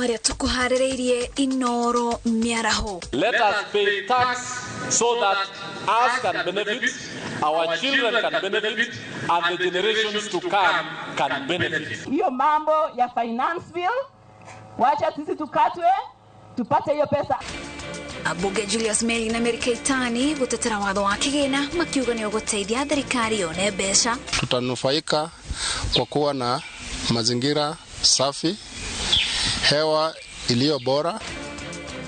Marĩa tũkũharĩrĩirie Inoro mĩaraho. Let us pay tax so that us can benefit, our children can benefit, and the generations to come can benefit. Hiyo mambo ya finance bill, wacha sisi tukatwe tupate hiyo pesa. Ambunge Julius Meli na Mary Keitany gutetera watho wa kigina makiuga ni uguteithia thirikari yone mbeca. Tutanufaika kwa kuwa na mazingira safi, hewa iliyo bora.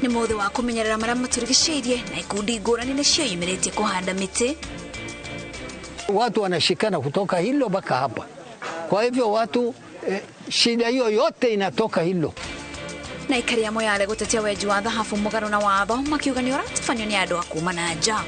Nĩ mũthĩ wa kũmenyerera marĩa matũrigicĩirie na ikundi ngũrani nĩcio yumĩrĩtie kũhanda mĩtĩ. Watu wanashikana kutoka hilo mpaka hapa, kwa hivyo watu shida hiyo yote inatoka hilo. Na aikari a Moyale gũtetia wenji wa thahabu mũgarũ na watho makiuga nĩ ũratabanio nĩ andũ a kuma na nja.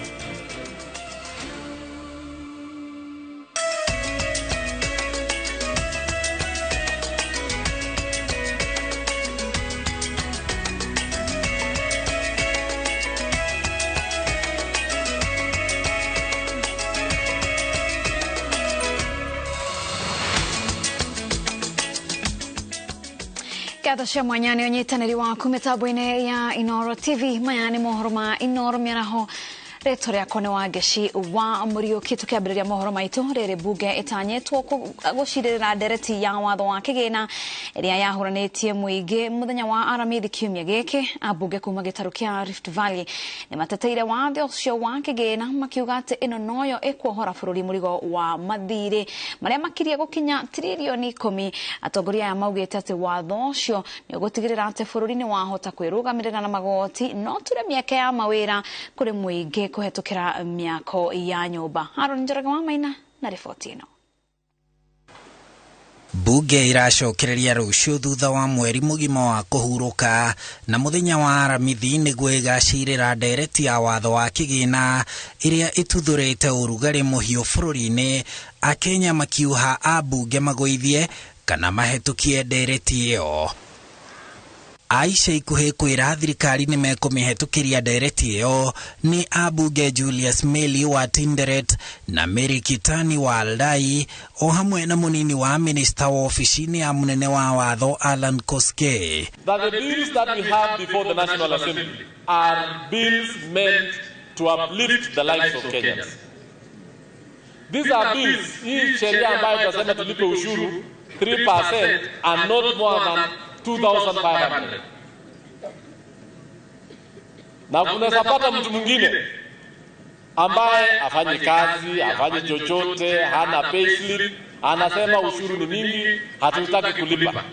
Ngatho cia mwanya nĩ ũnyitanĩri waku mĩtambo-inĩ ya Inoro TV. Maya nĩ mohoro ma Inoro mĩaraho. Rĩtwa rĩakwa nĩ Wangeci wa Mũriũki. Tũkĩambĩrĩria mohoro maitũ rĩrĩ mbunge ĩtanyĩtwo gũcirĩrĩra ndereti ya watho wa kĩgĩna ĩrĩa yahũranĩtie mũingĩ mũthenya wa Aramithi kiumia gĩkĩ. Ambunge kuma gĩtarũ kĩa Rift Valley nĩ mateteire watho ũcio wa kĩgĩna makiuga atĩ ĩno noyo ĩkuohora bũrũri mũrigo wa mathirĩ marĩa makirie gũkinya tiririoni 10. Atongoria aya maugĩte atĩ watho ũcio nĩ ũgũtigĩrĩra atĩ bũrũri nĩ wahota kwĩrũgamĩrĩra na magoti no ture mĩeke ya mawĩra kũrĩ mũingĩ kũhetũkĩra mĩako ya nyũmba. Haron Njoroge wa Maina na riboti ĩno. Bunge iracokereria rũciũ thutha wa mweri mũgima wa kũhurũka na mũthenya wa Aramithi nĩguo ĩgacirĩra ndereti ya watho wa kĩgĩna ĩrĩa ĩtuthũrĩte ũrugarĩ mũhiũ bũrũri-inĩ. Akenya makiuha ambunge magũithie kana mahĩtũkie ndereti ĩyo. Aisha ikuhĩ kwĩra thirikari nĩ mekũmĩhetũkĩria ndereti ĩyo nĩ ambunge Julius Meli wa Tinderet na Mary Kitani wa Aldai o hamwe na mũnini wa minista wa ofici-inĩ ya mũnene wa watho Alan Koskei. That the bills that we have before the National Assembly are bills meant to uplift the lives of Kenyans. These are bills, hii sheria ambayo tunasema tulipe ushuru 3% and not more than 2,500. Na unaweza pata mtu mwingine ambaye afanye kazi, afanye chochote, hana payslip, anasema ushuru ni mingi, hatutaki kulipa.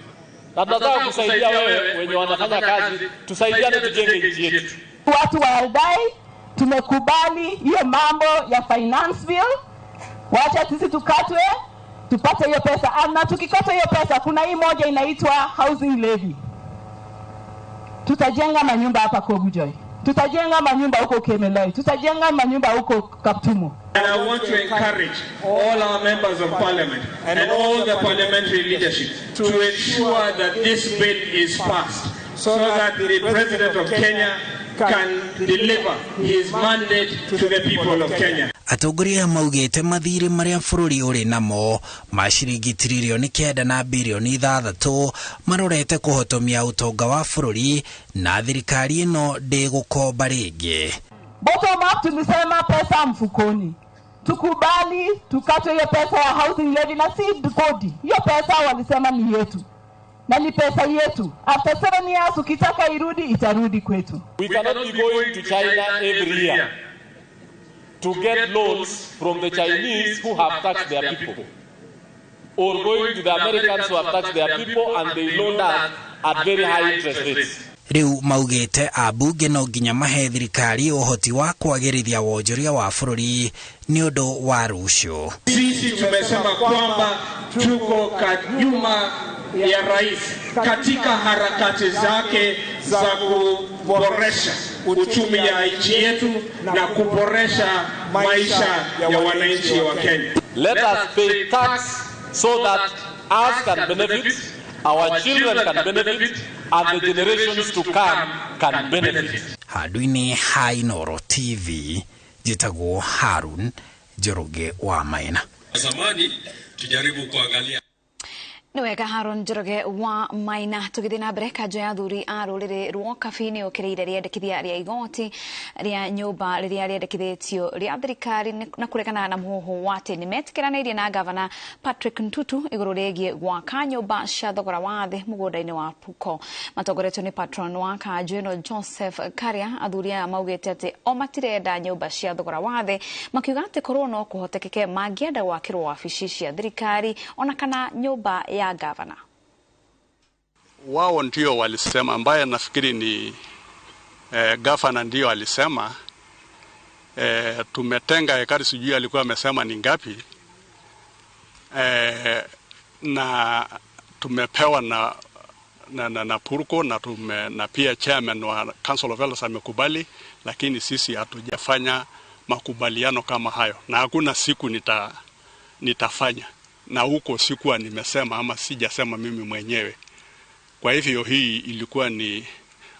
Na tunataka kusaidia wewe wenye wanafanya kazi, tusaidiane tujenge nchi yetu. Watu wa Aldai tumekubali hiyo mambo ya finance bill, wacha sisi tukatwe tupate hiyo pesa. Na tukikata hiyo pesa, kuna hii moja inaitwa housing levy. Tutajenga manyumba hapa Kobujoi, tutajenga manyumba huko Kemeloi, tutajenga manyumba huko Kaptumo. And I want to encourage all our members of parliament and all the parliamentary leadership to ensure that this bill is passed so that the President of Kenya can deliver his mandate to the people of Kenya. Atongoria maugĩte mathirĩ marĩa bũrũri ũrĩ namo ma ciringi tiririoni 9 na birioni 6 marorete kũhotomia ũtonga wa bũrũri na thirikari ĩno ndĩgũkomba rĩngĩ. Bottom up tulisema pesa mfukoni. Tukubali tukatwe hiyo pesa ya housing levy na si kodi. Hiyo pesa walisema ni yetu. Na ni pesa yetu. After 7 years ukitaka irudi itarudi kwetu. We cannot be going to China every year to get loans from the Chinese who have taxed their people, or going to the Americans who have taxed their people and they loaned us at very high interest rates. Rĩu maugĩte ambunge no nginya mahe thirikari ũhoti wa kwagĩrithia wonjoria wa bũrũri nĩ ũndũ wa rũciũ. Sisi tumesema kwamba tuko nyuma ya rais katika harakati zake za kuboresha uchumi ya nchi yetu na kuboresha maisha ya wananchi wa Kenya. Let us pay tax so that us can benefit, our children can benefit, and the generations to come can benefit. Handũ-inĩ ha Inoro TV, njĩtagwo Harun Njoroge wa Maina. Zamani tujaribu kuangalia. Nĩ wega Haron Njoroge wa Maina. Tũgĩthiĩ na mbere, kanjũ ya athuri a rũrĩrĩ rwa Kabi nĩ yũkĩrĩire rĩendekithia rĩa igoti rĩa nyũmba rĩrĩa rĩendekithĩtio rĩa thirikari na kũregana na mũhuhu wa atĩ nĩ metĩkĩranĩirie na gavana Patrick Ntutu igũrũ rĩgiĩ gwaka nyũmba cia thogora wa thĩ mũgũnda-inĩ wa Puko. Matongoretio nĩ patron wa kanjũ ĩno Joseph Karia, athuri aya maugĩte atĩ o matirenda nyũmba cia thogora wa thĩ, makiuga atĩ korwo no kũhotekeke mangĩenda gwakĩrwo wabici cia thirikari ona kana nyũmba ya gavana. Wao ndio walisema, ambaye nafikiri ni gavana ndio alisema tumetenga ekari, sijui alikuwa amesema ni ngapi, na tumepewa na Purko na pia chairman wa Council of Elders amekubali, lakini sisi hatujafanya makubaliano kama hayo, na hakuna siku nitafanya, na huko sikuwa nimesema ama sijasema mimi mwenyewe. Kwa hivyo hii ilikuwa ni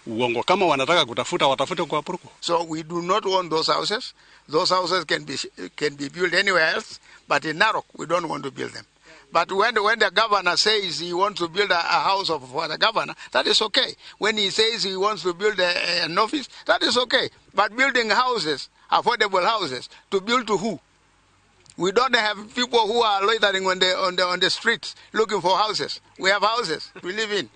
uongo. Kama wanataka kutafuta, watafute kwa Purko. So we do not want those houses. Those houses can be built anywhere else, but in Narok we don't want to build them. But when the governor says he wants to build a house for the governor, that is okay. When he says he wants to build an office, that is okay. But building houses, affordable houses, to build to who? We don't have people who are loitering on the streets looking for houses. We have houses we live in.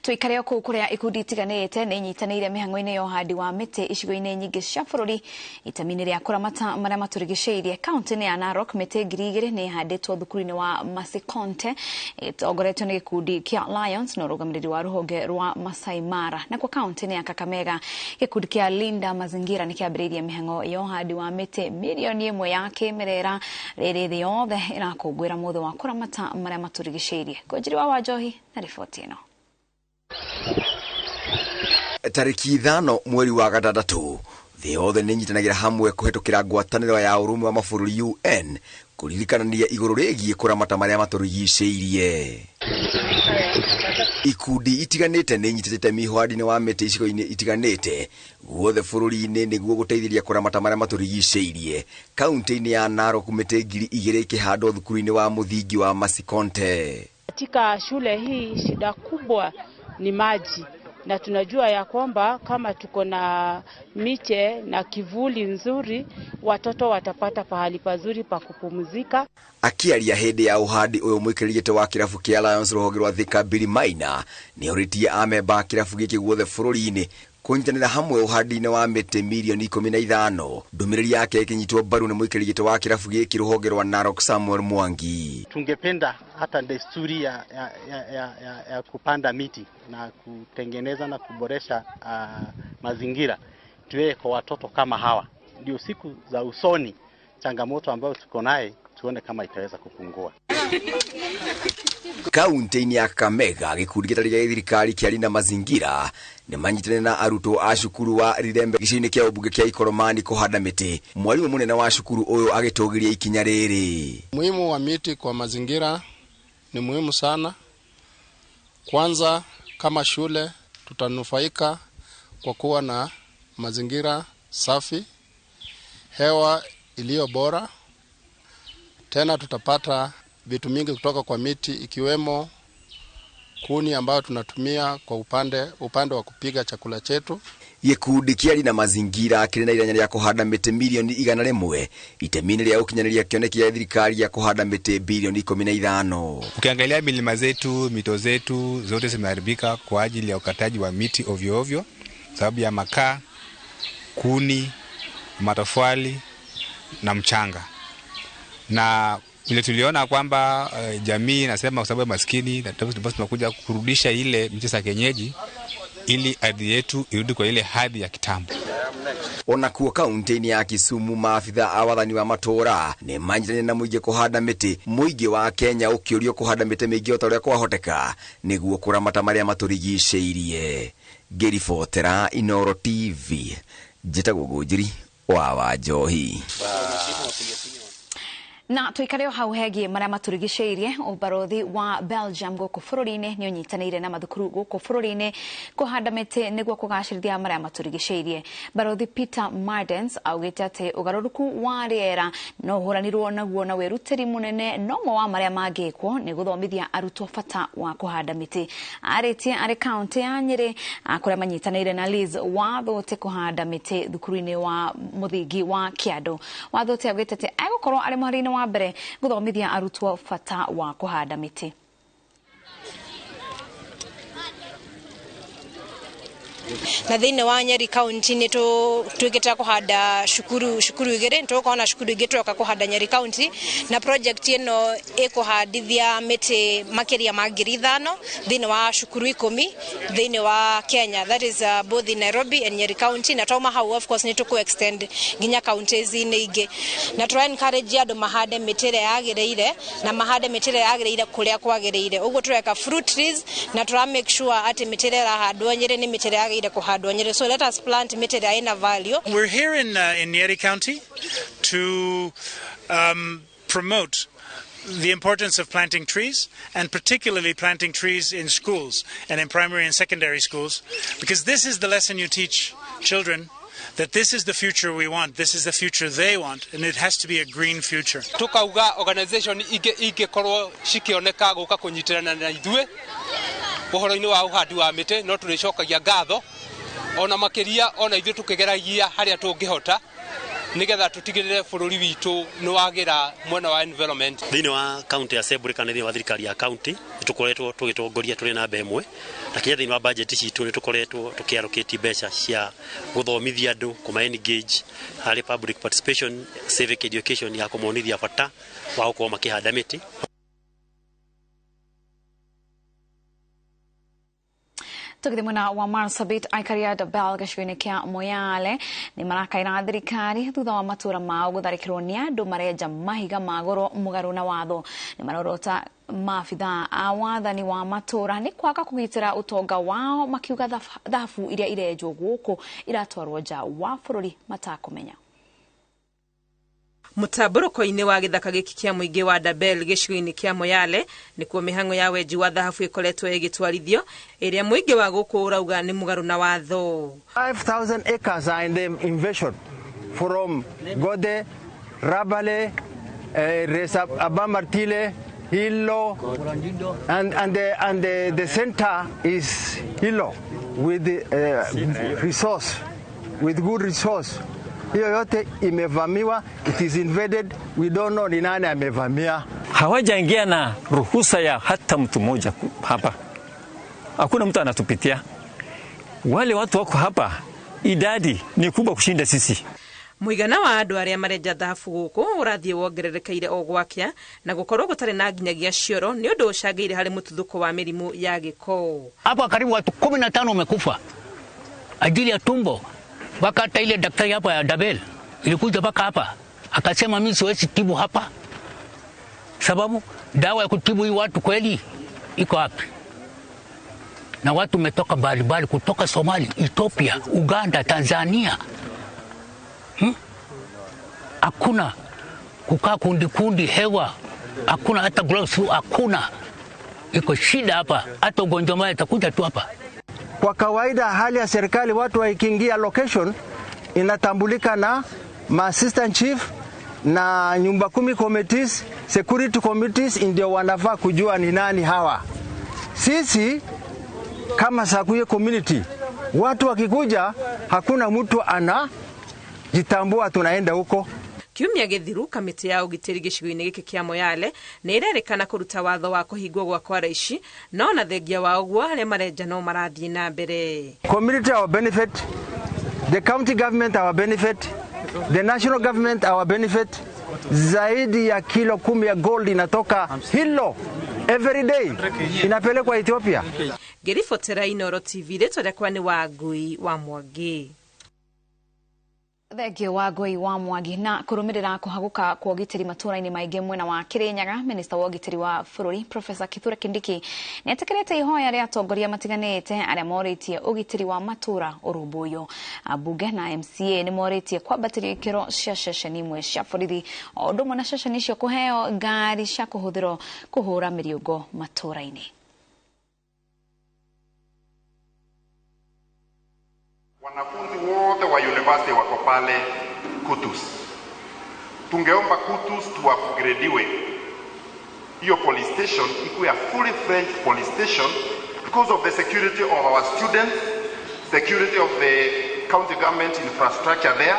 Tuikare kuu kuria ikundi itiganite ni inyitanĩire mĩhang'o-inĩ ya ũhandi wa mĩtĩ icigo-inĩ nyingĩ cia bũrũri itemi-inĩ rĩa kũramata marĩa matũrigicĩirie. Kaunti-inĩ ya Narok mĩtĩ 2,000 nĩ ĩhandĩtwo thukuru-inĩ wa Masikonte ĩtongoretio nĩ gĩkundi kĩa Lions na ũrũgamĩrĩri wa rũhonge rwa Masai Mara. Nakuo kaunti-inĩ ya Kakamega gĩkundi kĩa Linda Mazingira nĩ kĩambĩrĩirie mĩhang'o ya ũhandi wa mĩtĩ 1 million ya kĩmerera rĩrĩ thĩ yothe ĩrakũngũĩra mũthĩ wa kũramata marĩa matũrigicĩirie. Ngũnjiri wa Wanjohi na riboti ĩno. Tariki 5 mweri wa gatandatũ, thĩ yothe nĩ ĩnyitanagĩra hamwe kũhetũkĩra ngwatanĩro ya ũrũmwe wa mabũrũri UN kũririkanania igũrũ rĩgiĩ kũramata marĩa matũrigicĩirie. Ikundi itiganĩte nĩ inyitĩte itemi ũhandi-inĩ wa mĩtĩ icigo-inĩ itiganĩte guothe bũrũri-inĩ nĩguo gũteithĩrĩria kũramata marĩa matũrigicĩirie. Kaunti-inĩ ya Narok mĩtĩ 2,000 ĩkĩhandwo thukuru-inĩ wa mũthingi wa Masikonte. Katika shule hii shida kubwa ni maji, na tunajua ya kwamba kama tuko na miche na kivuli nzuri, watoto watapata pahali pazuri pa kupumzika. Akiaria hĩndĩ ya ũhandi ũyũ, mũikarĩri wa kĩrabu kĩa Lions rũhonge rwa Thika Billy Maina nĩorĩtie amemba a kĩrabu gĩkĩ guothe bũrũri-inĩ kũnyitanĩra hamwe ũhandi-inĩ wa mĩtĩ 15 mirioni. Ndũmĩrĩri yake ĩkĩnyitwo mbaru nĩ mũikarĩri gĩtĩ wa kĩrabu gĩkĩ rũhonge rwa Narok Samuel Mwangi. Tungependa hata desturi ya kupanda miti na kutengeneza na kuboresha mazingira tuwe kwa watoto kama hawa, ndio siku za usoni changamoto ambayo tuko naye tuone kama itaweza kupungua. Kaunti-inĩ ya Kakamega gĩkundi gĩtarĩ gĩa thirikari kĩa Linda Mazingira nĩ manyitanĩire na arutwo a cukuru wa Rirembe gĩcigo-inĩ kĩa ũmbunge kĩa Ikoromani kũhanda mĩtĩ. Mwarimũ mũnene wa cukuru ũyũ agĩtũgĩria ikinya rĩrĩ. Muhimu wa miti kwa mazingira ni muhimu sana. Kwanza kama shule tutanufaika kwa kuwa na mazingira safi, hewa iliyo bora. Tena tutapata vitu mingi kutoka kwa miti ikiwemo kuni ambayo tunatumia kwa upande wa kupika chakula chetu. Gĩkundi kĩa Linda Mazingira kĩrĩ na iranya rĩa kũhanda mĩtĩ 100 mirioni itemi-inĩ rĩa gũkinyanĩria kĩoneki gĩa thirikari gĩa kũhanda mĩtĩ 15 bilioni. Ukiangalia milima zetu, mito zetu zote zimeharibika kwa ajili ya ukataji wa miti ovyo ovyo, sababu ya makaa, kuni, matofali na mchanga. Na vile tuliona kwamba jamii inasema kwa sababu ya maskini, na tunakuja kurudisha ile miti za kienyeji ili ardhi yetu irudi kwa ile hadhi ya kitambo. Ona kuo kaunti-inĩ ya Kisumu maabitha a wathani wa matũra nĩ manyitanĩire na mũingĩ kũhanda mĩtĩ, mũingĩ wa Kenya ũkĩũrio kũhanda mĩtĩ mĩingĩ o ta ũrĩa kwahoteka nĩguo kũramata marĩa matũrigicĩirie. Ngĩribotera Inooro TV, njĩtagwo Ngũnjiri wa Wanjohi. Na tuikare o hau hegie maria maturigiceirie ubarothi wa Belgium guku bururi-ini ni unyitanire na mathukuru guku bururi-ini kuhanda miti niguo kugacirithia maria maturigiceirie. Barothi Peter Mardens augite ati ugaruruku wa riera no uhuranirwo naguo na wirutiri munene no mo wa maria mangikwo ni guthomithia arutwo bata wa kuhanda miti. Aritie ari kaunti ya Nyeri kuria manyitanire na Liz Wathuti kuhanda miti thukuru-ini wa muthingi wa Kiandu. Wathuti augite ati egukorwo ari muhari-ini wa mbere guthomithia arutwo bata wa kuhanda miti. Na thiini wa Nyeri County ni twikite kuhanda cukuru igiri, tugukorwo na cukuru ingi turoka kuhanda Nyeri County, na project ino ikuhandithia miti makiria ma 5,000 thiini wa cukuru 10 thiini wa Kenya, that is both in Nairobi and Nyeri County. Na twauma hau of course ni tuku extend nginya counties ini ingi, na tura encourage andu mahande miti iria yagiriire na mahande miti iria yagiriire kuria kwagiriire. Uguo tureka fruit trees na tura make sure ati miti iria irahandwo Nyeri ni miti iria yagiriire kuhandwo Nyeri. So let us plant miti iria ina value. We're here in Nyeri County to promote the importance of planting trees, and particularly planting trees in schools and in primary and secondary schools, because this is the lesson you teach children, that this is the future we want, this is the future they want, and it has to be a green future. Tukauga organization ingĩkorwo cikĩoneka gũka kũnyitirana na ithuĩ ũhoro-inĩ wa ũhandi wa mĩtĩ, no tũrĩcokagia ngatho ona makĩria ona ithuĩ tũkĩgeragia harĩa tũngĩhota nigetha tutigirire bururi witu ni wagira mwena wa environment. Thiini wa county assembly kana thiini wa thirikari ya county tukoretwo tugitongoria turi namba imwe, na kinya thiini wa budget citu ni tukoretwo tukiallocate mbeca cia guthomithia andu kuma engage hari public participation civic education ya kumonithia bata wa gukorwo makihanda miti. Tukithi mwena wa Marsabit, aikari a Dabel gĩcigo-inĩ kĩa Moyale nĩ marakaira thirikari thutha wa matũra mao gũtharĩkĩrwo nĩ andũ marenja mahiga ma goro mũgarũ na watho. Nĩ marorota maabithaa a wathani wa matũra nĩ kwaga kũgitĩra ũtonga wao, makiuga thahabu iria irenjwo gũkũ iratwarwo nja wa bũrũri matakũmenya. Mutamburuko-inĩ wa gĩthaka gĩkĩ kĩa mũingĩ wa Dabel gĩcigo-inĩ kĩa Moyale nĩkuo mĩhang'o ya wenji wa thahabu ĩkoretwo ĩgĩtwarithio, ĩrĩa mũingĩ wa gũkũ ũrauga nĩ mũgarũ na watho. 5,000 acres are in the invasion from Gode, Rabale, Abamartile, Hilo, and the center is Hilo with the resource, with good resource. Hiyo yote imevamiwa, it is invaded, we don't know ni nani amevamia. Hawajaingia na ruhusa ya hata mtu mmoja hapa. Hakuna mtu anatupitia. Wale watu wako hapa idadi ni kubwa kushinda sisi. Mũigana wa andũ arĩa marenja thahabu gũkũ ũrathiĩ wongererekeire o gwakĩa, na gũkorwo gũtarĩ na nginyagia cioro nĩ ũndũ ũcangĩire harĩ mũtuthũko wa mĩrimũ ya gĩko. Hapa karibu watu 15 wamekufa ajili ya tumbo. Mpaka hata ile daktari hapa ya Dabel ilikuja mpaka hapa akasema mimi siwezi tibu hapa, sababu dawa ya kutibu hii watu kweli iko wapi? Na watu umetoka mbali kutoka Somali, Ethiopia, Uganda, Tanzania. Hakuna kukaa kundi kundi, hewa hakuna, hata gloves hakuna. Iko shida hapa, hata ugonjwa mbaya itakuja tu hapa. Kwa kawaida hali ya serikali watu wakiingia location inatambulika na ma assistant chief na nyumba kumi committees, security committees ndio wanafaa kujua ni nani hawa. Sisi kama Sakuye community, watu wakikuja hakuna mtu anajitambua tunaenda huko. Kiumia gĩthiru kamĩtĩ ya ũgitĩri gĩcigo-inĩ gĩkĩ kĩa Moyale nĩ ĩrerĩkana kũruta watho wa kũhingwo gwa kwara ici, no na thengia wa ũguo arĩa marenja no marathiĩ na mbere. Community our benefit, the county government our benefit, the national government our benefit. Zaidi ya kilo 10 ya gold inatoka Hilo every day inapelekwa Ethiopia. Ngĩribotera Inooro TV, rĩtwa rĩakwa nĩ Wangui wa Mwangi. Thengio wa Ngũi wa Mwangi. Na kũrũmĩrĩra kũhagũka kwa ũgitĩri matũũra-inĩ maingĩ mwena wa Kirinyaga, minista wa ũgitĩri wa bũrũri Professor Kithure Kindiki nĩetĩkĩrĩte ihoya rĩa atongoria matiganĩte arĩa morĩtie ũgitĩri wa matũũra ũrũmbũiyo. Ambunge na MCA nĩmorĩtie kwambatĩrio ikĩro cia ceceni imwe cia borithi o ũndũ ũmwe na ceceni icio kũheo ngari cia kũhũthĩrwo kũhũra mĩriũngo matũũra-inĩ. Wanafunzi wote wa university wako pale Kutus. Tungeomba Kutus tuupgradiwe. Hiyo police station ikuwe a fully fledged police station because of the security of our students, security of the county government infrastructure there,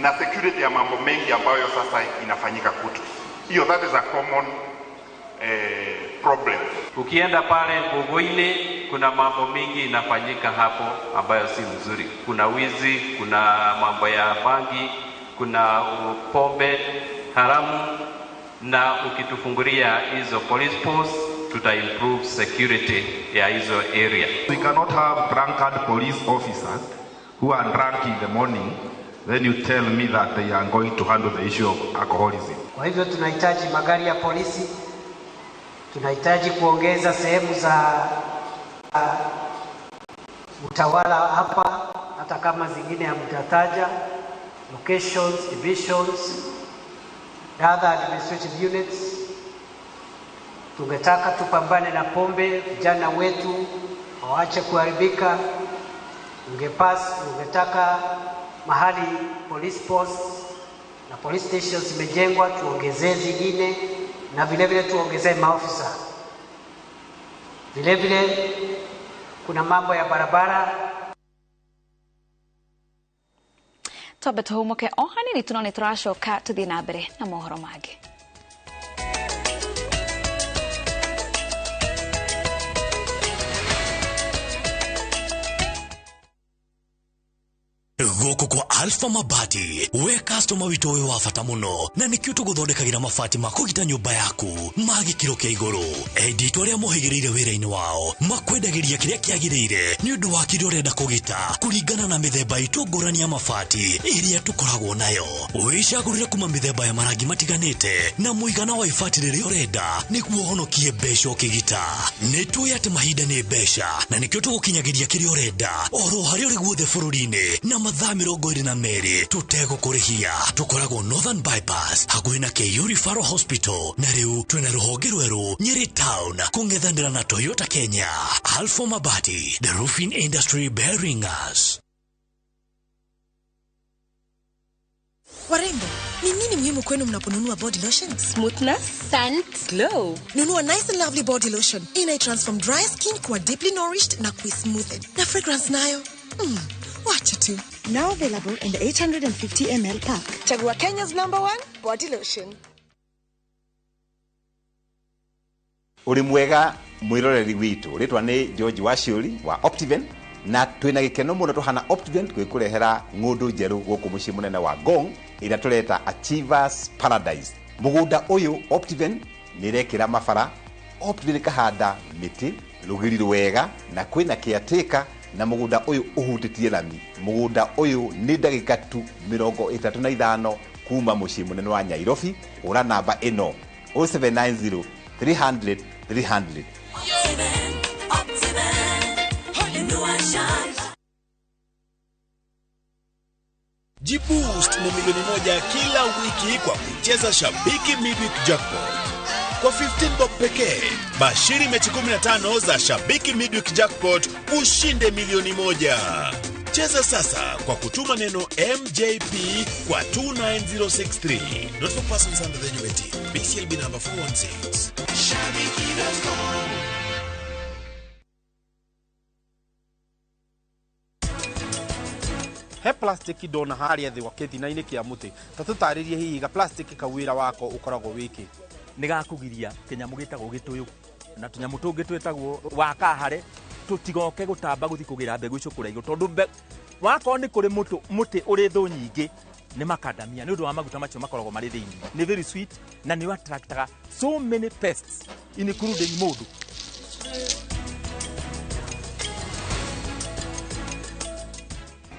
na security ya mambo mengi ambayo sasa inafanyika Kutus. Hiyo that is a common problem. Ukienda pale Muguini kuna mambo mingi inafanyika hapo ambayo si mzuri. Kuna wizi, kuna mambo ya bangi, kuna pombe haramu, na ukitufungulia hizo police post tuta improve security ya hizo area. We cannot have drunkard police officers who are drunk in the morning, then you tell me that they are going to handle the issue of alcoholism. Kwa hivyo tunahitaji magari ya polisi, tunahitaji kuongeza sehemu za utawala hapa, hata kama zingine hamtataja, locations, divisions, other administrative units. Tungetaka tupambane na pombe, vijana wetu waache kuharibika. Ungetaka mahali police posts na police stations zimejengwa tuongezee zingine, na vile vile tuongezee maofisa. Vile vile kuna mambo ya barabara. Twambe tũhũmũke o hanini tuno nĩ tũracoka tũthiĩ na mbere na mohoro mangĩ. Gũkũ kwa Alpha Mabati, we customer witũ wĩ wa bata mũno, na nĩkĩo tũgũthondekagĩra mabati ma kũgita nyũmba yaku ma gĩkĩro kĩa igũrũ. Endi itũ arĩa mohĩgĩrĩire wĩra-inĩ wao makwendagĩria kĩrĩa kĩagĩrĩire nĩ ũndũ wa kĩrĩa ũrenda kũgita kũringana na mĩthemba itũ ngũrani ya mabati ĩrĩa tũkoragwo nayo. Wĩcagũrĩre kuma mĩthemba ya marangi matiganĩte na mũigana wa ibati rĩrĩa ũrenda nĩguo ũhonokie mbeca ũkĩgita. Nĩ tũĩ atĩ mahinda nĩ mbeca na nĩkĩo tũgũkinyagĩria kĩrĩa ũrenda oro harĩa ũrĩ guothe bũrũri-inĩ na mathaa 22 tũtegũkũrĩhia. Tũkoragwo Northern Bypass hakuhĩ na KU Referral Hospital, na rĩu twĩna rũhonge rwerũ Nyeri Town kũng'ethanĩra na Toyota Kenya. Alpha Mabati, the roofing industry bearing us. Warembo, ni nini muhimu kwenu mnaponunua body lotion? Smoothness, scent, glow. Nunua Nice and Lovely body lotion. Ina transform dry skin kuwa deeply nourished na kuismoothen. Na fragrance nayo? Wacha tu. Now available in the 850 ml pack. Chagua Kenya's #1 body lotion. Uri mwega mwiroreri witu. Ritwa ni George Waciuri wa Optiven, na twina gikeno muno tuhana Optiven gwikurehera ng'undu njeru guku mucii munene wa Ngong ira tureta Achievers Paradise. Mugunda uyu Optiven nirekira mabara, Optiven kahanda miti rugiri rwega na kwina caretaker, na mugunda uyu uhutitie rami. Mugunda uyu ni ndagika tu 35 kuma mucii munene wa Nairobi. Ura namba ino 0790 300 300. Jiboost na milioni 1 kila wiki kwa kucheza Shabiki Midweek Jackpot. Kwa 15 bob pekee, bashiri mechi 15 za Shabiki Midweek Jackpot ushinde milioni 1. Cheza sasa kwa kutuma neno MJP kwa 29063. Not for persons under the age of 18. BCLB number 416. Shabiki.com. He plastic ndona haria thi wa kithina-inĩ kĩa mũtĩ ta tũtarĩrie hihi ga plastic kau wĩra wako ũkoragwo wĩkĩ. Nĩ gakugiria kĩnyamũ gĩtagwo gĩtũyũ na tũnyamũ tũngĩ twĩtagwo wakahare tũtigoke gũtamba gũthiĩ kũgĩra mbegũ icio kũrĩa igũrũ, tondũ wakorwo nĩ kũrĩ mũtĩ ũrĩ thũ nyingĩ nĩ makandamia nĩ ũndũ wa maguta macio makoragwo marĩ thĩinĩ. Nĩ very sweet na nĩ attractaga so many pests including mũndũ.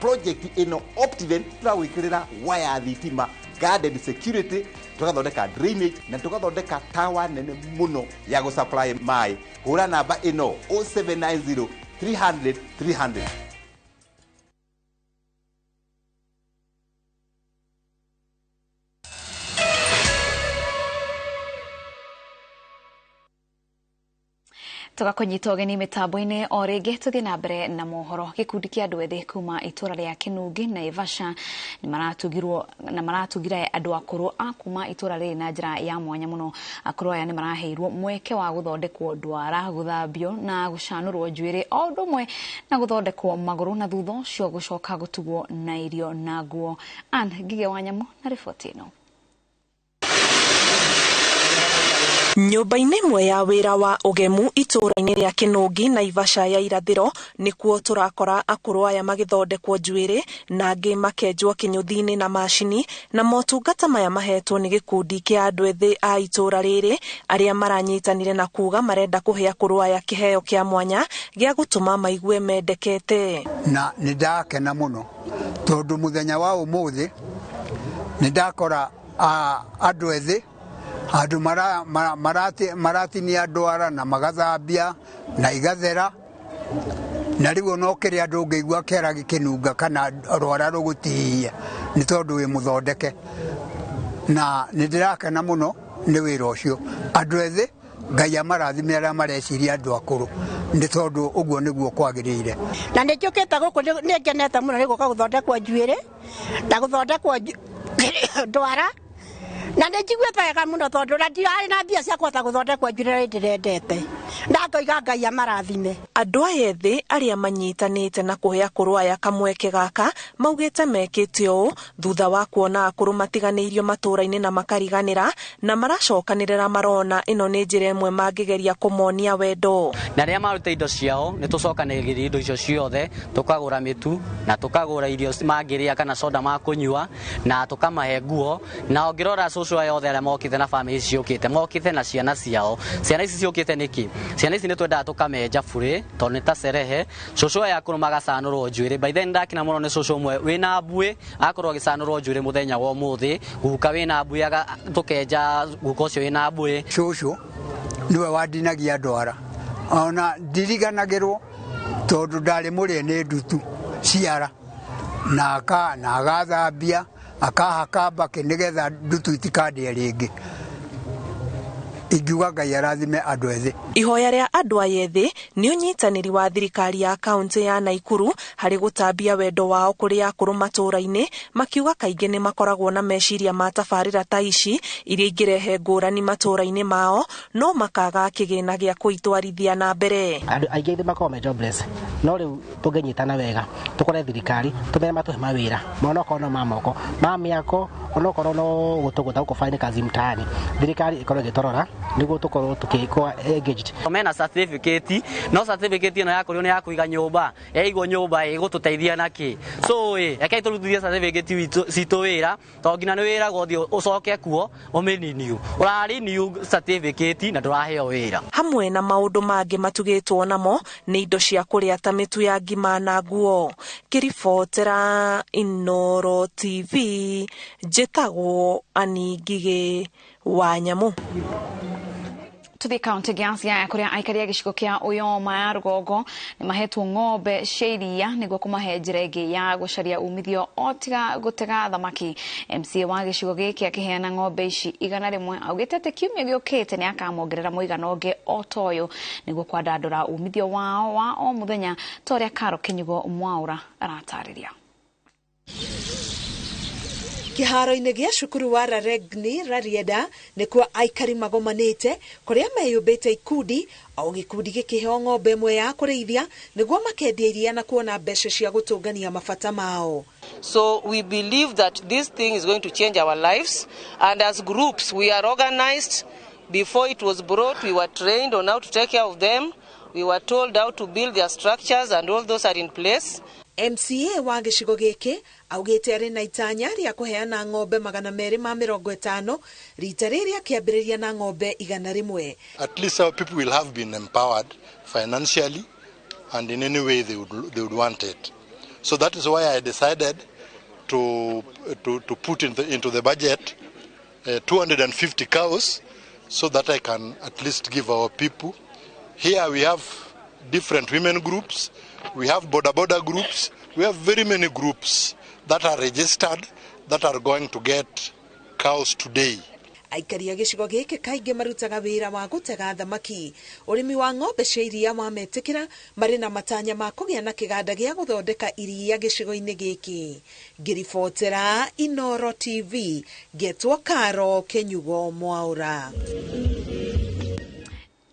Project ĩno Optiven tũragwĩkĩrĩra waya thitima, guarded security, tũgathondeka drainage na tũgathondeka tawa nene mũno ya gũsupply maĩ. Hũra namba ĩno 0790 300 300. Tũgakũnyita ũgeni mĩtambo-inĩ o rĩngĩ tũthiĩ na mbere na mohoro. Gĩkundi kĩa andũ ethĩ kuma itũra rĩa Kĩnungi Naivasha nĩ maratugirwo na maratugire andũ akũrũ a kuma itũra rĩrĩ na njĩra ya mwanya mũno. Akũrũ aya nĩ maraheirwo mweke wa gũthondekwo ndwara, gũthambio na gũcanũrwo njuĩrĩ o ũndũ ũmwe na gũthondekwo magũrũ, na thutha ũcio gũcoka gũtugwo na irio na nguo. Ann Ngige wa Nyamu na riboti ĩno. Nyũmba-inĩ ĩmwe ya wĩra wa ũgemu itũũra-inĩ rĩa Kĩnũngi Naivasha ya irathĩro nĩkuo tũrakora akũrũ aya magĩthondekwo njuĩrĩ na angĩ makenjwo kĩnyũthi-inĩ na macini, na motungata maya mahetwo nĩ gĩkundi kĩa andũ ethĩ a itũũra rĩrĩ arĩa maranyitanire na kuga marenda kũhe akũrũ aya kĩheo kĩa mwanya gĩa gũtũma maigue mendekete. Na nĩ ndakena mũno tondũ mũthenya wa ũmũthĩ nĩ ndakora andũ ethĩ andũ maratinia ndwara na magathambia na igathera, na rĩu ona ũkĩrĩa ndũngĩigua kĩara gĩkĩnunga kana rwara rũgũtihia nĩ tondũ wĩ mũthondeke. Na nĩ ndĩrakena mũno nĩ wĩra ũcio. Andũ ethĩ Ngai amarathime arĩa mareciria andũ akũrũ nĩ tondũ ũguo nĩguo kwagĩrĩire. Na nĩ njũkĩte gũkũ nĩ ngenete mũno nĩ gũka gũthondekwo njuĩrĩ na gũthondekwo ndwara, na nĩ njiguĩte wega mũno tondũ na ndirarĩ na mbia cia kũhota gũthondekwo njuĩrĩ ndĩrendete, na ngoiga Ngai amarathime. Andũ aya ethĩ arĩa manyitanĩte na kũhe akũrũ aya kamweke gaka maugĩte mekĩte ũũ thutha wa kuona akũrũ matiganĩirio matũũra-inĩ na makariganĩra, na maracokanĩrĩra marona ĩno nĩ njĩra ĩmwe mangĩgeria kũmonia wendo. Na arĩa maruta indo ciao nĩ tũcokanĩrĩria indo icio ciothe, tũkagũra mĩtu na tũkagũra irio mangĩrĩa kana soda makũnyua na tũkamahe nguo. Na ũngĩrora cũcũ aya othe arĩa mokĩte na bamĩrĩ ciũkĩte, mokĩte na ciana ciao. Ciana ici ciũkĩte nĩkĩ? Ciana ici nĩ twendaga tũkamenja burĩ tondũ nĩ ta cerehe. Cũcũ aya akũrũ magacanũrwo njuĩrĩ. By then ndakena mũno nĩ cũcũ ũmwe wĩna mbuĩ akorwo agĩcanũrwo njuĩrĩ mũthenya wa ũmũthĩ, guka wĩna mbuĩ tũkenja guka ũcio wĩna mbuĩ. Cũcũ nĩwe wandinagia ndwara, ona ndiriganagĩrwo tondũ ndarĩ mũrĩe nĩ ndutu ciara, na agathambia akahaka mbakĩ nĩgetha ndutu itikandĩe rĩngĩ. Ingiuga Ngai arathime andũ ethĩ. Ihoya rĩa andũ aya ethĩ nĩ ũnyitanĩri wa thirikari ya kaunti ya Naikuru harĩ gũtambia wendo wao kũrĩ akũrũ matũũra-inĩ, makiuga kaingĩ nĩ makoragwo na meciria ma tabarĩra ta ici iria ingĩrehe ngũrani matũũra-inĩ mao, no makaga kĩgĩna gĩa kũitwarithia na mbere. Andũ aingĩ ethĩ makoragwo me jobless, no rĩu tũngĩnyitana wega tũkore thirikari tũmere matũhe mawĩra onokorwo no ma moko ma mĩako onokorwo no gũtũgũta gũkũ fine kazi mtaani, thirikari ĩkorwo ĩgĩtũrora nĩguo tũkorwo tũkĩkwa engaged. Mena certificate, no certificate ĩno yakũrio nĩ ya kũiga nyũmba, yaigwo nyũmba ĩgũtũteithia nakĩ? So rekei tũrutithie certificate citũ wĩra, tondũ nginya nĩ wĩra gũthiĩ ũcoke kuo ũmĩrenew. Ũrarenew certificate na ndũraheo wĩra. Hamwe na maũndũ mangĩ matugĩtwo namo nĩ indo cia kũrĩa ta mĩtu ya ngima na nguo. Ngĩribotera Inooro TV, njĩtagwo Annie Ngigĩ wa Nyamu. Tuthi kaunti ya Siaya kuria aikari a gĩcigo kĩa Uyoma ya rũgongo nĩ mahetwo ng'ombe cia iria nĩguo kũmahe njĩra ĩngĩ ya gũcaria umithio o tiga gũtega thamaki. MCA wa gĩcigo gĩkĩ akĩheana ng'ombe ici 100 augĩte atĩ kiumia gĩũkĩte nĩ akamongerera mũigana ũngĩ o ta ũyũ nĩguo kwandandũra umithio wao wa o mũthenya ta ũrĩa Karo Kĩnyugo Mwaũra aratarĩria. Kĩharo-inĩ gĩa cukuru wa Raregni Rarieda nĩkuo aikari magomanĩte kũrĩa meyũmbĩte ikundi o gĩkundi gĩkĩheo ng'ombe ĩmwe ya kũrĩithia nĩguo makendia iria na kuona mbeca cia gũtũngania mabata mao. So we believe that this thing is going to change our lives, and as groups we are organized. Before it was brought, we were trained on how to take care of them. We were told how to build their structures, and all those are in place. MCA wa gĩcigo gĩkĩ augĩte arĩ na itanya rĩa kũheana ng'ombe 250 rita rĩrĩ akĩambĩrĩria na ng'ombe 100. At least our people will have been empowered financially and in any way they would want it. So that is why I decided to put into the budget 250 cows so that I can at least give our people. Here we have different women groups, we have boda boda groups, we have very many groups that are registered that are going to get cows today. Aikari a gĩcigo gĩkĩ kaingĩ marutaga wĩra wa gũtega thamaki. Ũrĩmi wa ng'ombe cia iria wametĩkĩra marĩ na matanya ma kũgĩa na kĩganda gĩa gũthondeka iria gĩcigo-inĩ gĩkĩ. Ngĩribotera Inoro TV, ngetwo Karo Kenyugo Mwaura.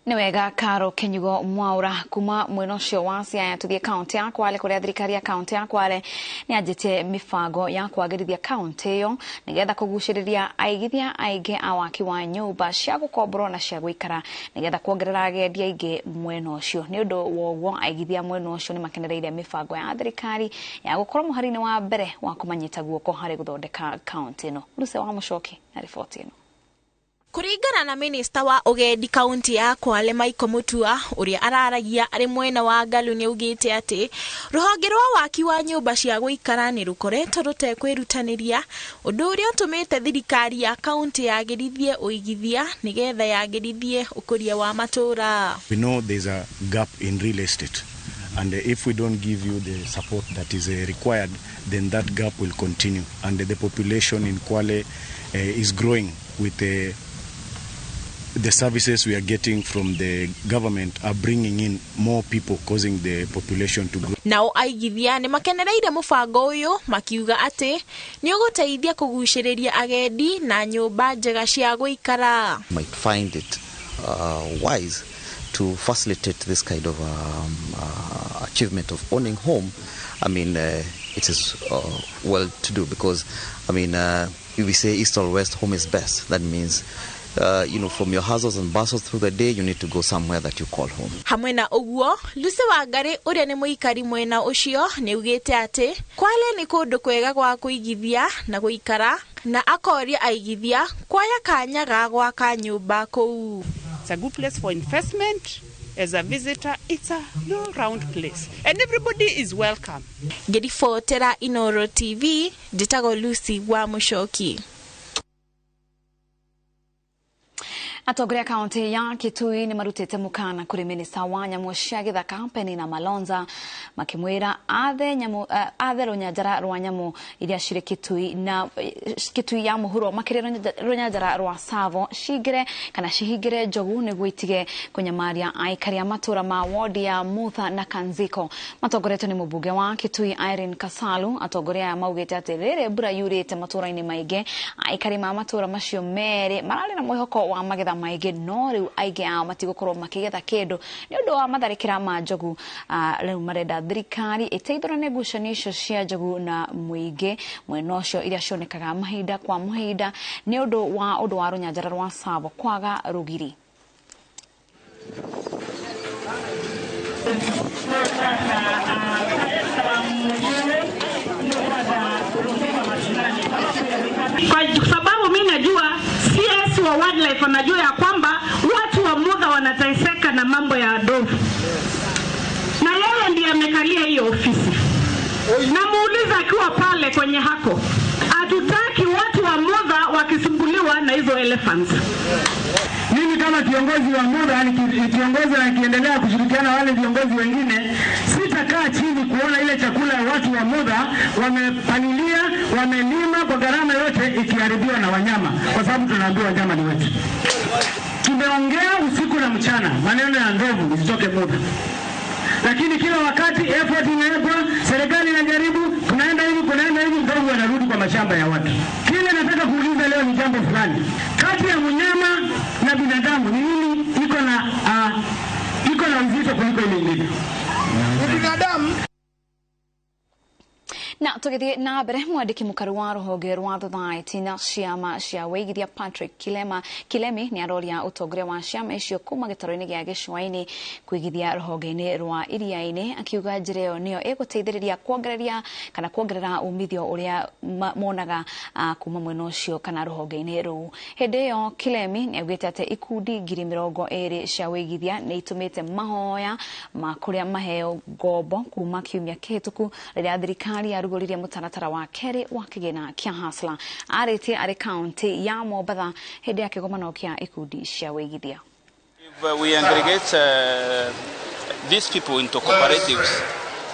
Nĩ wega Karo Kenyugo Mwaura. Kuma mwena ũcio wa Siaya tũthiĩ kaunti ya Kwale kũrĩa thirikari ya kaunti ya Kwale nĩ yanjĩtie mĩbango ya kwagĩrithia kaunti ĩyo nĩgetha kũgucĩrĩria aigithia aingĩ a waki wa nyũmba cia gũkomborwo na cia gũikara nĩgetha kuongerera agendi aingĩ mwena ũcio. Nĩ ũndũ wa ũguo aigithia mwena ũcio nĩ makenereire mĩbango ya thirikari ya gũkorwo mũhari-inĩ wa mbere wa kũmanyita guoko harĩ gũthondeka kaunti ĩno. Lucy wa Mũcoki na riboti ĩno. Kuringana na minista wa ugendi kaunti ya Kwale Michael Mutua uria araragia ari mwena wa Ngalu ni augite ati ruhonge rwa waki wa nyumba cia guikara ni rukoretwo rutekwirutaniria undu uria utumite thirikari ya kaunti yagirithie uigithia nigetha yagirithie ukuria wa matura. We know there's a gap in real estate, and if we don't give you the support that is required, then that gap will continue, and the population in Kwale is growing with the services we are getting from the government are bringing in more people, causing the population to grow. Nao aigithia ni makenereire mubango uyu makiuga ati ni uguteithia kuguciriria agendi na nyumba njega cia guikara. Might find it wise to facilitate this kind of achievement of owning home. I mean, it is well to do because, I mean, if we say east or west, home is best. That means, you know, from your hustles and bustles through the day, you need to go somewhere that you call home. Hamwe na uguo, Lucy Wangari uria ni muikari mwena ucio ni ugite ati Kwale ni kundu kwega gwa kuigithia na guikara na akoria aigithia kwaya kanya ga gwaka nyumba kuu. It's a good place for investment. As a visitor, it's a all-round place, and everybody is welcome. Ngiribotera Inoro TV, njitagwo Lucy wa Mucoki. Atongoria kaunti ya Kitui ni marutite mukana kuri minista wa nyamu cia githaka Penina Malonza makimwira athe runyanjara rwa nyamu iria ciri Kitui na Kitui ya muhuro makire runyanjara rwa Tsavo cingire kana cihingire njogu niguo itige kunyamaria aikari a matura ma wodi ya Mutha na Kanziko. Matongoretwo ni mubunge wa Kitui Irene Kasalu. Atongoria aya maugite ati riri mbura yurite matura-ini maingi aikari ma matura macio meri marari na mwihoko wa magetha maingĩ no rĩu aingĩ ao matigũkorwo makĩgetha kĩndũ nĩ ũndũ wa matharĩkĩra ma njogu. Rĩu marenda thirikari ĩteithũrane ngucanio icio cia njogu na mũingĩ mwena ũcio iria cionekaga mahinda kwa mahinda nĩ ũndũ wa rũnyanjara rwa Tsavo kwaga rũgiri. Kwa sababu mimi najua CS wa wildlife anajua ya kwamba watu wa Mutha wanateseka na mambo ya ndovu. Na yeye ndiye amekalia hiyo ofisi. Namuuliza akiwa pale kwenye hako, hatutaki watu wa Mutha wakisumbuliwa na hizo elephants. Mimi kama kiongozi wa Mutha nikiongoza na nikiendelea kushirikiana na wale viongozi wengine, sitakaa chini kuona ile chakula ya watu wa Mutha wamepalilia, wamelima kwa gharama yote ikiharibiwa na wanyama, kwa sababu tunaambiwa wanyama ni wetu. Tumeongea usiku na mchana maneno ya ndovu isitoke Mutha, lakini kila wakati effort inawekwa, serikali inajaribu, tunaenda hivi kunaenda hivi, ndovu wanarudi kwa mashamba ya watu. Kile nataka kuuliza leo ni jambo fulani. Kati ya mnyama na binadamu ni nini iko na uzito kuliko ile ingine? Binadamu. Na Tũgĩthiĩ na mbere, mwandĩki mũkaru wa rũhonge rwa thothaiti na ciama cia wĩigithia Patrick Kilemi nĩ aroria ũtongoria wa ciama icio kuma gĩtarũ-inĩ gĩa gĩcũa-inĩ kũigithia rũhonge-inĩ rwa iria-inĩ, akiuga njĩra ĩyo nĩyo ĩgũteithĩrĩria kuongereria kana kuongerera umithio ũrĩa monaga kuma mwena ũcio kana rũhonge-inĩ rũu. Hĩndĩ ĩyo Kilemi nĩ augĩte atĩ ikundi 20,000 cia wĩigithia nĩ itũmĩte mahoya ma kũrĩa maheo ngombo kuma kiumia kĩhĩtũku rĩrĩa thirikari yarugũririe mũtaratara wa kerĩ wa kĩgĩna kĩa Hustler. Arĩtie arĩ kaunti ya Mombatha hĩndĩ ya kĩgomano kĩa ikundi cia wĩigithia. If we aggregate these people into cooperatives,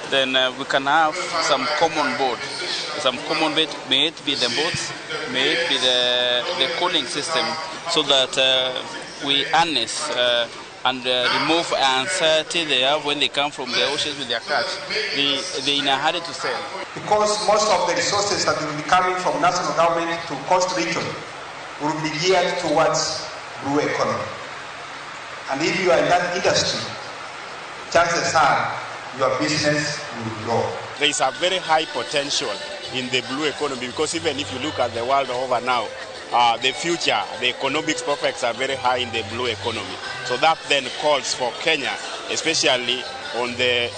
then we can have some common board, some common bait, may it be the boats, may it be the cooling system, so that we harness and remove anxiety they have when they come from the oceans with their catch. They in a hurry to sell. Because most of the resources that will be coming from national government to coast region will be geared towards blue economy. And if you are in that industry, chances are your business will grow. There is a very high potential in the blue economy, because even if you look at the world over now, the future, the economic prospects are very high in the blue economy. So that then calls for Kenya, especially on the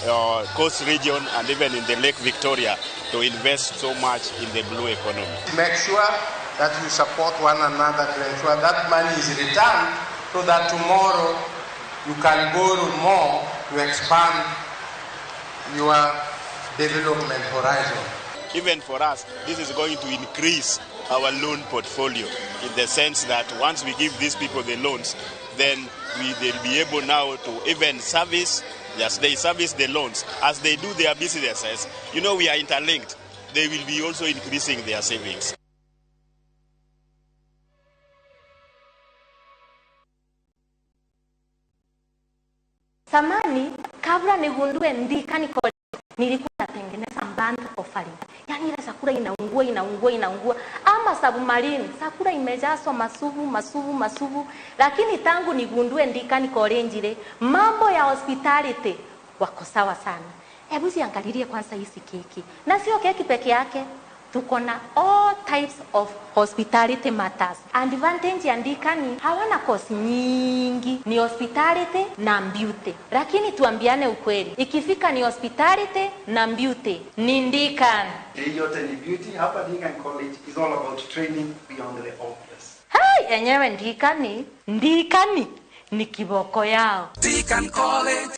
coast region and even in the Lake Victoria, to invest so much in the blue economy. Make sure that you support one another to ensure that money is returned so that tomorrow you can borrow more to expand your development horizon. Even for us, this is going to increase our loan portfolio, in the sense that once we give these people the loans, then they'll be able now to even service, yes, they service the loans. As they do their businesses, you know, we are interlinked. They will be also increasing their savings. Samani, kabla nigundue Ndikani College, nilikuwa natengeneza burnt offering. Yaani ile chakula inaungua, inaungua, inaungua. Ama submarine, chakula imejazwa masubu, masubu, masubu. Lakini tangu nigundue Ndikani College ile, mambo ya hospitality wako sawa sana. Hebu ziangalilie kwanza hizi keki. Na sio keki peke yake. Tuko na all types of hospitality matters. Advantage ya Ndikani hawana course nyingi, ni hospitality na beauty. Lakini tuambiane ukweli, ikifika ni hospitality na beauty, ni Ndikani. Hii yote ni beauty. Hapa Ndikani College is all about training beyond the obvious. Hey, enyewe Ndikani, Ndikani ni kiboko yao. Ndikani College.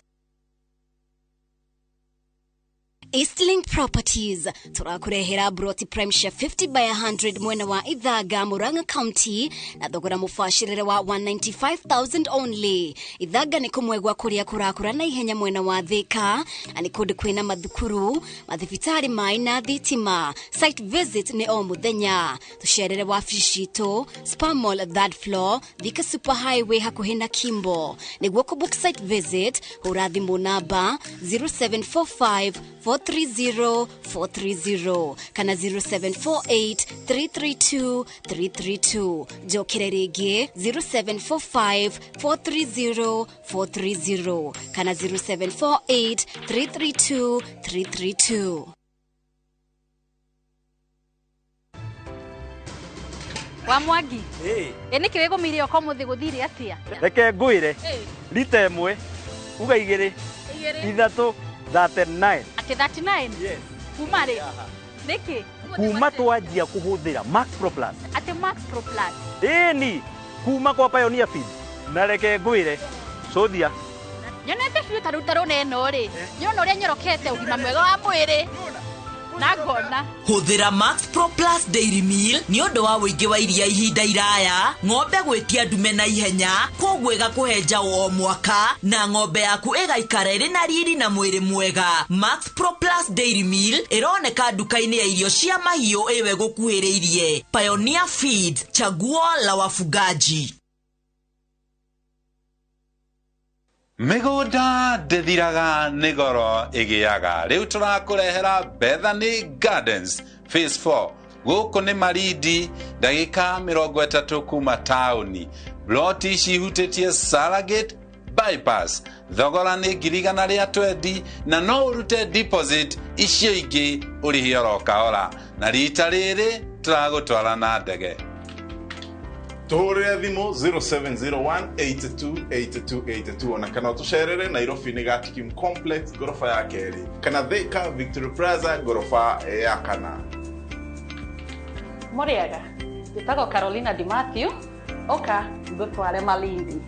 Eastlink Properties turakurehera broti prime share 50 by 100 mwena wa Ithaga Murang'a County na thogora mubacirire wa 195,000 only. Ithaga ni kumwe gwa kuria kurakura na ihenya mwena wa Thika na ni kundu kwina mathukuru, mathibitari mai na thitima. Site visit ni o muthenya. Tucerere wabici citu Spa Mall third floor, Thika Super Highway hakuhi na Kimbo. Niguo ku book site visit hura thimu namba 0745 430 430 kana 0748 332 332. Njokere rĩngĩ 0745 430 430 kana 0748 332 332. Wa Mwangi ĩ nĩkĩ wĩgũmĩire oka ũmũthĩ gũthire atĩa? Reke ngwĩre rita ĩmwe uga igĩrĩ ithatũ 39. Ati 39? Yes. Kuma rĩ? Nĩkĩ? Kuma twanjia kũhũthĩra Max Pro Plus. Ati Max Pro Plus? Ĩni, kuma kwa Pioneer Feed. Na reke ngwĩre, cũthia. Nyonete biũ ta rĩu ta rũna ĩno rĩ, nyona ũrĩa nyorokete ũgima mwega wa mwĩrĩ. Na ngona. Hũthĩra Max Pro Plus Dairy Meal nĩ ũndũ wa ũingĩ wa iria ihinda iraya, ng'ombe gwĩtia ndume na ihenya, koguo ĩgakũhe njaũ o mwaka, na ng'ombe yaku ĩgaikara ĩrĩ na riri na mwĩrĩ mwega. Max Pro Plus Dairy Meal ĩroneka nduka-inĩ ya irio cia mahiũ ĩwe gũkuhĩrĩirie. Pioneer Feed, chaguo la wafugaji. Mĩgũnda ndĩthiraga nĩ goro ĩgĩaga. Rĩu tũrakũrehera Bethany Gardens Phase 4. Gũkũ nĩ Marindi, ndagĩka 30 kuma taũni. Ploti ici ihutĩtie Saragate, Bypass. Thogora nĩ 120,000 na no ũrute deposit icio ingĩ ũrĩhie oro kahora, na rita rĩrĩ tũragũtwara na ndege. Tũhũrĩre thimũ 0701 82 82 82 ona kana ũtũcerere Nairobi nĩ Gatikim Complex ngoroba ya kerĩ kana Thika Victory Plaza ngoroba ya kana. Mũrĩega, njĩtagwo Carolina Di Matthew, ũka ngũtware Malindi.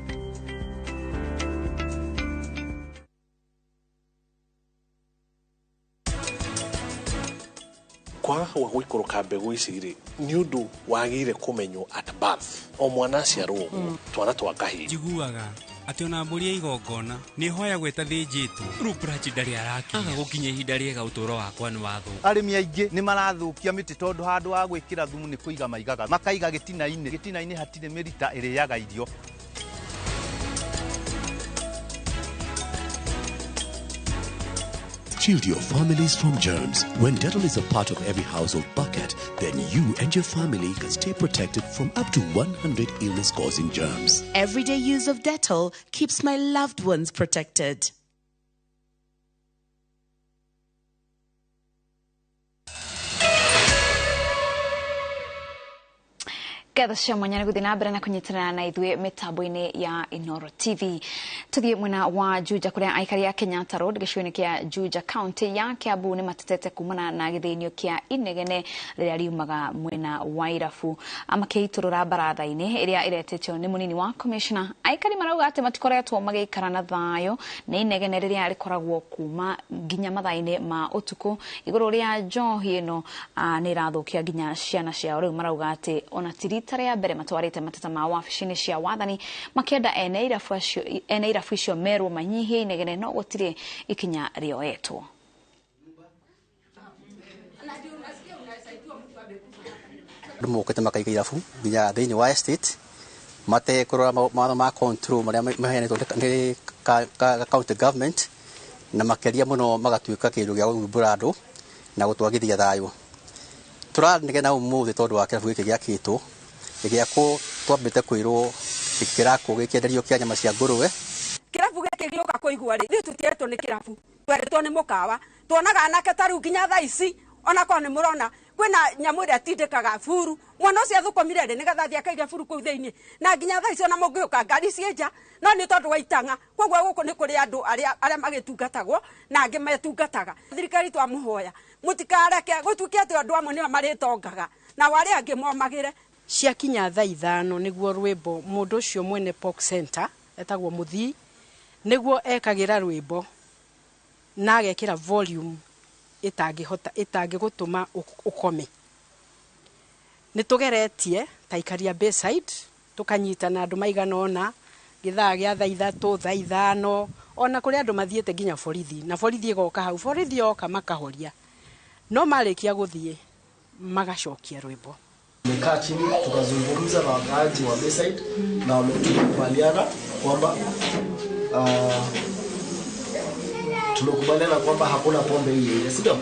Kwaga gwa gũikũrũka mbegũ ici rĩ nĩ ũndũ wagĩrĩire kũmenywo at birth, o mwana aciarwo ũguo, twana twa kahĩĩ. Njiguaga atĩ ona mbũri ya igongona nĩ ĩhoyagwo ĩtathĩnjĩtwo. Ruprach ndarĩ arakinya. Aga gũkinya ihinda rĩega ũtũũro wakwa nĩ wathũka. Arĩmi aingĩ nĩ marathũkia mĩtĩ tondũ handũ ha gwĩkĩra thumu nĩ kũiga maigaga, makaiga gĩtina-inĩ. Gĩtina-inĩ hatirĩ mĩrita ĩrĩaga irio. Shield your families from germs. When Dettol is a part of every household bucket, then you and your family can stay protected from up to 100 illness-causing germs. Everyday use of Dettol keeps my loved ones protected. Ngatho cia mwanya nĩ gũthiĩ na mbere na kũnyitanĩra na ithuĩ mĩtambo-inĩ ya Inooro TV. Tũthiĩ mwena wa Juja kũrĩa aikari a Kenyatta Road gĩcigo-inĩ kĩa Juja county ya Kiambu nĩ matetete kumana na gĩthĩnio kĩa inegene rĩrĩa riumaga mwena wa irabu makĩitũrũra baratha-inĩ ĩrĩa ĩretĩtio nĩ mũnini wa commissioner. Aikari marauga atĩ matikoretwo magĩikara na thayũ nĩ inegene rĩrĩa rĩkoragwo kuma nginya mathaa-inĩ ma ũtukũ. Igũrũ rĩa njohi ĩno nĩ ĩrathũkia nginya ciana ciao. Rĩu marauga atĩ ona ti rita rĩa mbere matwarĩte mateta ma wabici-inĩ cia wathani makĩenda ene irabu icio merwo manyihie inegene, no gũtirĩ ikinya rĩoetwo. Andũ mokĩte makaiga irabu nginya thĩinĩ wa estate matekũrora mawatho ma control marĩa maheanĩtwo nĩ county government, na makĩria mũno magatuĩka kĩndũ gĩa gũthumbũra andũ na gũtwagithia thayũ. Tũranegena ũmũthĩ tondũ wa kĩrabu gĩkĩ gĩakĩtwo, gĩakwo twambĩte kwĩrwo gĩkĩrakwo gĩkĩenderio kĩa nyama cia ngũrũwe. Kĩrabu gĩkĩ gĩũka kũigua rĩ, ithuĩ tũtietwo nĩ kĩrabu, twerĩtwo nĩ mũkawa. Tuonaga anake ta rĩu nginya thaa ici onakorwo nĩ mũrona kwĩna nyamũ ĩrĩa ĩtindĩkaga buru, mwana ũcio athũkũmire rĩ nĩgetha athiĩ akaige buru kũu thĩinĩ, na nginya thaa ici ona mũngĩũka ngari ciĩ nja, no nĩ tondũ wa itang'a. Koguo gũkũ nĩ kũrĩ andũ arĩa magĩtungatagwo na angĩ metungataga. Thirikari twamũhoya mũtikareke gũtuĩke atĩ andũ amwe nĩo marĩtongaga na arĩa angĩ momagĩre. Ciakinya thaa 5 nĩguo rwĩmbo mũndũ ũcio mwene Pork Center etagwo Mũthii nĩguo ekagĩra rwĩmbo na agekĩra volume ĩtangĩhota ĩtangĩgũtũma ũkome. Nĩ tũgeretie ta aikaria Bayside tũkanyitana andũ maigana ũna gĩthaa gĩa thaa 3, thaa 5, ona kũrĩ andũ mathiĩte nginya borithi, na borithi ĩgoka hau, borithi yoka makahoria, no marĩkia gũthiĩ magacokia rwĩmbo. Tumekaa chini tukazungumza na wakaaji wa Bayside na wametukubaliana kwamba tumekubaliana kwamba hakuna pombe hii, si ndio?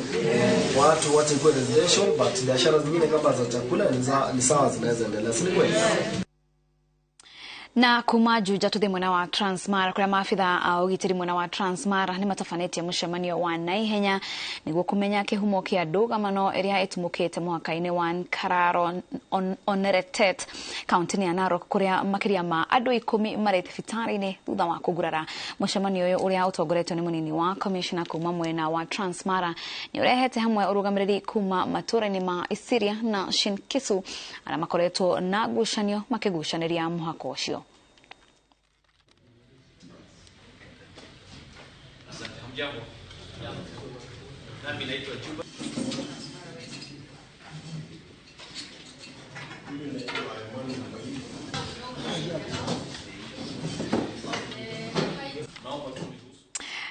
Watu wache ikuwe residential, but biashara zingine kama za chakula ni sawa, zinaweza endelea, si ni kweli? Na kuma Juja tuthi mwena wa Transmara kuria maabitha a ũgitĩri mwena wa Transmara nĩ matabanĩtie mũcemanio wa naihenya nĩguo kũmenya kĩhumo kĩa ndũgamano ĩrĩa ĩtumũkĩte mũhaka-inĩ wa Nkararo Oneretet kaunti-inĩ ya Narok kũrĩa makĩria ma andũ 10 marĩ thibitarĩ-inĩ thutha wa kũgurara. Mũcemanio ũyũ ũrĩa ũtongoretio nĩ mũnini wa commissioner kuma mwena wa Transmara nĩ ũrehete hamwe ũrũgamĩrĩri kuma matũũra-inĩ ma Isiria na Shinkisu arĩa makoretwo na ngucanio makĩgucanĩria mũhaka ũcio.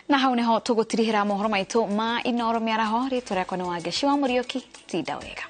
Na hau niho tugutirihira mohoro maitu ma Inooro mĩaraho. Rĩtwa rĩakwa nĩ Wangeci wa Mũriũki. Tinda wega.